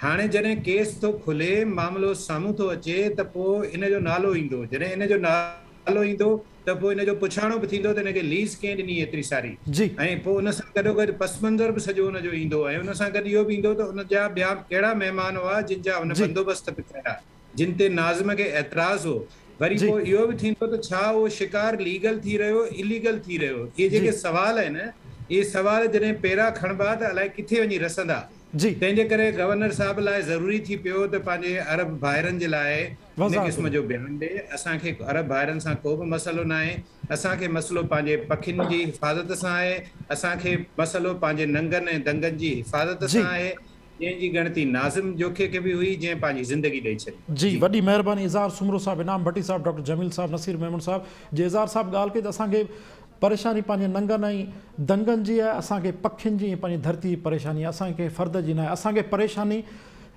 हाणे जॾहिं केस थो खुले, मामिलो साम्हूं थो अचे त पोइ इन जो नालो ईंदो, जॾहिं इन जो नालो ईंदो त पोइ इन जो पुछाणो बि थींदो त हिनखे लीज़ कंहिं ॾिनी एतिरी सारी, ऐं पोइ उन सां गॾोगॾु पस मंज़र बि सॼो हुनजो ईंदो ऐं उन सां गॾु इहो बि ईंदो त उनजा ॿिया कहिड़ा महिमान हुआ जिन जा हुन बंदोबस्त बि कया, जिन ते नाज़िम खे एतिराज़ हो। वरी पोइ इहो बि थींदो त छा उहो शिकार लीगल थी रहियो, इलीगल थी रहियो? इहे जेके सवाल आहिनि, इहे सवाल जॾहिं पेरा खणबा त अलाए किथे वञी रसंदा। तंहिंजे करे गवर्नर साहब लाइ ज़रूरी थी पियो त पंहिंजे अरब भाइरनि जे लाइ हिन क़िस्म जो बयानु ॾे। असांखे अरब भाइरनि सां को बि मसइलो न आहे, असांखे मसइलो पंहिंजे पखियुनि जी हिफ़ाज़त सां आहे, असांखे मसइलो पंहिंजे नंगनि ऐं दंगनि जी हिफ़ाज़त सां आहे, जंहिंजी ॻणती नाज़िम जोखे खे बि हुई जंहिं पंहिंजी ज़िंदगी ॾेई छॾी। जी वॾी महिरबानी इज़हार सुमरो साहब, इनाम भट्टी साहब, डॉक्टर जमील साहब, नसीर मेमन साहब। जे इज़हार साहब ॻाल्हि कई त असांखे परेशानी पंहिंजे नंगनि ऐं दंगनि जी आहे, असांखे पखियुनि जी ऐं पंहिंजी धरती जी परेशानी आहे, असांखे फ़र्द जी न आहे। असांखे परेशानी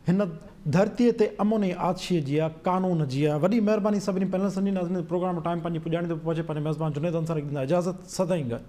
हिन धरतीअ ते अमन ऐं आदशीअ जी आहे, कानून जी आहे। वॾी महिरबानी सभिनी पैनल्सनि जी। नाज़रीन, प्रोग्राम टाइम पंहिंजी पुॼाणी ते पहुचे। पंहिंजे मेज़बान जुनेद अंसारी ॾींदा इजाज़त, सदाईं गॾु।